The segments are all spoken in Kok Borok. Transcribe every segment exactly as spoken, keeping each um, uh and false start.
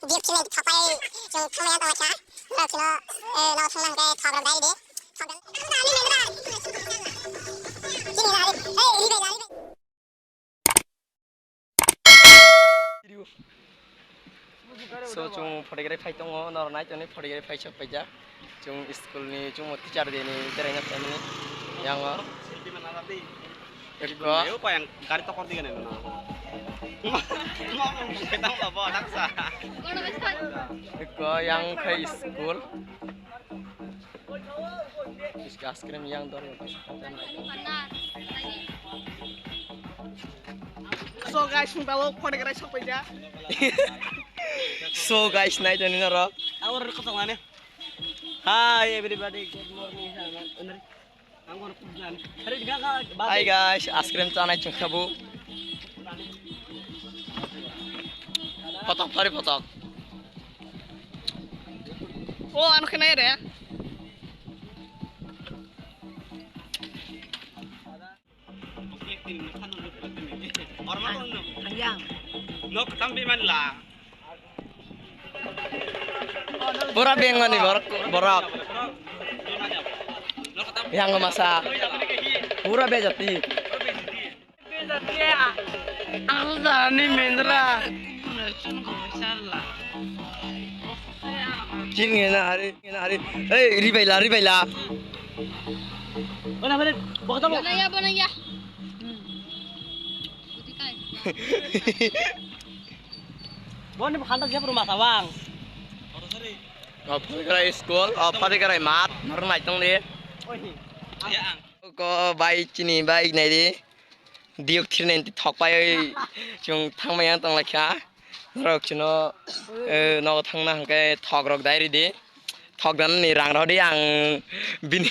Biyok chini thapai, chwng thangmaya tongkha. Norok chwngno, eh, no thangna hwnkhe thok rok dai di. Thok rok. Chini nari, eh, ribai nari. So, chwng photography phai tongo, norok nai tongni photography phai sok paijak. Chwng school ni chwngno teacher day ni beraina phaimani yango. Eko. Gari tokor digani no. Mo mo mo ketang babo daksa. Eko yang khai school. Ice cream yang dor. So guys, mung talo phone krai sok paija. So guys, nai tongni norok. Awar ko tong ane. Hi everybody, good morning. Hi guys, ice cream chanai chwng khabu. Photok phari photok. O ano khe nai re. Yang. Pura bengmani borok, borok. Yang masa. Pura bejati. Ang jani mendra. Chini na hari, na hari. Hey, ribaila, ribaila. Bonaya, bonaya. Boni khanda jebru masa bang. O phadigarai school, o phadigarai mat, norok nai tong di. Oi. Ko bai chini bai nai di. Diyok thirnai thok pai oi chwng thangmaya tong lai kha. Norok chwngno, eh, nogo thangna hwnkhe thok rok dai ridi. Thok dan ni rang rw di ang bini,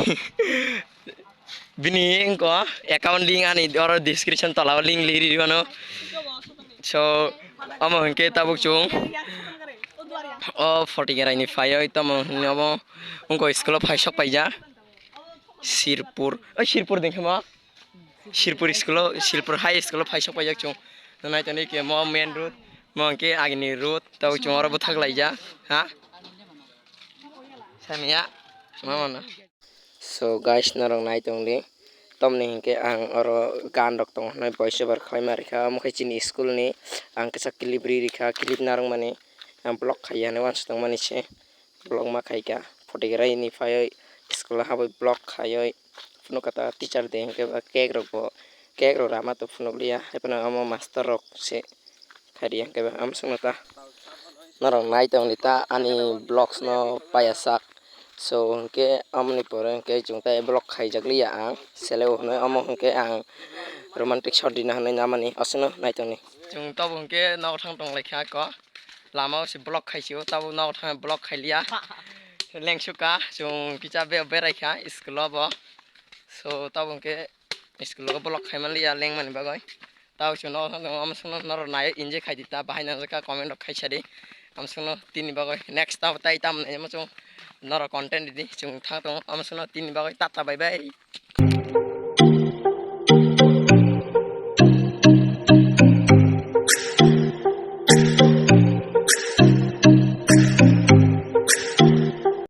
bini wngkha account link ani oro description tola o link li rw di mano. So, omo hwnkhe tabuk chwng o photi gerai ni phai oi tamo hwnwi omo wngkha school o phai sok paija. Sirpur, oi Sirpur ding khe ma? Sirpur school o, Sirpur High School o phai sok paijak chwng. Nai toni ke mo main road, mo hwnkhe agini road, tabo chwng oro bwthak laijak, ha? Samiya, mama no. So guys, norok nai tong di. Tomni hwnkhe ang oro gan rok tongo hwnwi voice over khlai ma rikha. Omo khe chini school ni ang kisa clip ri rikha, clip narwkmani ang vlog khaiya hwnwi uansuk tongmani se. Vlog ma khaika, photography ni phaiwi school o habwi vlog khaiwi phunuk kha ta teacher day hwnkhe ba cake rok bo, cake rok rama tong phunuk liya, haiphano omo master rok se khaidi hwnkhe ba amsukno ta norok nai tongdi ta ani vlogs no paiya sak. So hwnkhe amoni pore hwnkhe chwng tai vlog khaijak liya ang, seleo hwnwi omo hwnkhe ang romantic shot rina hwnwi namani aswkno nai tongdi. Chwng tobo hwnkhe nogo thang tong lai kha ko. Lama o se block khai sio, tabuk nogo thang block khai liya. Lengsuk ka, chwng kisa be-, berai kha school o bo. So, tabuk hwnkhe school o block khai man liya lengmani bagwi. Tabuk chwng nogo thang tongo, omo songno norok nai enjoy khai di ta, bahai nangjak kha comment rok khai sa di. Omo songno tini bagwi next tabuk tai tamo nai omo chwng norok content ridi, chwng thang tongo, omo songno tini bagwi tata bye bye.